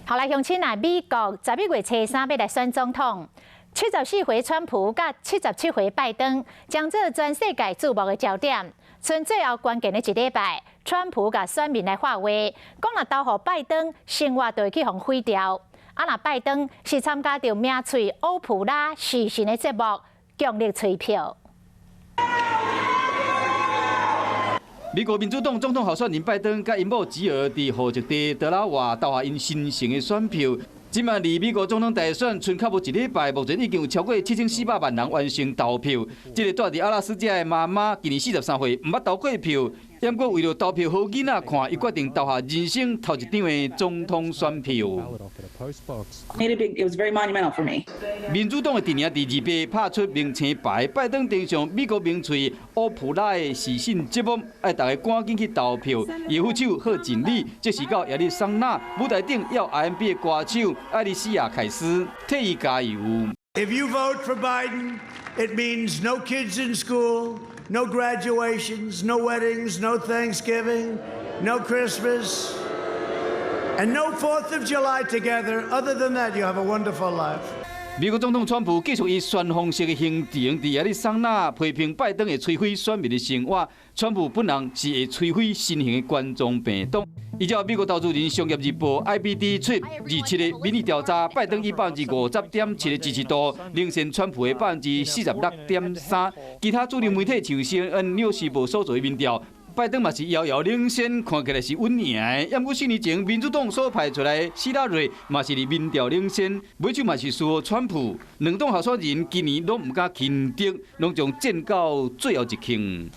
好來，鄉親啊，美國11月初三欲來選總統，74歲川普佮77歲拜登，將做全世界矚目的焦點。賰最後關鍵的一禮拜，川普共選民來喊話，講若投予拜登，生活就會去予毀掉。啊，若拜登是參加著名喙歐普拉時神的節目，強力催票。美國民主黨總統候選人拜登佮𪜶某吉爾佇戶籍地德拉瓦投下𪜶神聖的選票。這馬離美國總統大選賰較無一禮拜，目前已經有超過7400萬人完成投票。這个蹛佇阿拉斯加的媽媽，今年43歲，毋捌投過票，毋過為著投票予囡仔看，伊決定投下人生頭一張的總統選票。 Made a big, it was very monumental for me. 民主黨的陣營佇2八拍出明星牌，拜登登上美國名喙歐普拉的時信節目，愛大家趕緊去投票。伊副手賀錦麗，這時到亞利桑那舞台頂搖 R&B 的歌手艾麗西亞凱斯替伊加油。 If you vote for Biden, it means no kids in school, no graduations, no weddings, no Thanksgiving, no Christmas, and no 4th of July together. Other than that, you have a wonderful life. 美國總統川普繼續以旋風式的行程，佇亞利桑那批評拜登會摧毀選民的生活。川普本人是會摧毀新型的冠狀病毒。依照美國投資人商業日報 IBD 出27的民意調查，拜登以50.7%的支持度領先川普的46.3%。其他主流媒體像 CNN、紐時報所做的民調，拜登嘛是遙遙領先，看起來是穩贏的。毋過四年前民主黨所派出來的希拉蕊嘛是佇民調領先，尾手嘛是輸予川普。兩黨候選人今年攏毋敢輕敵，攏將戰到最後一刻。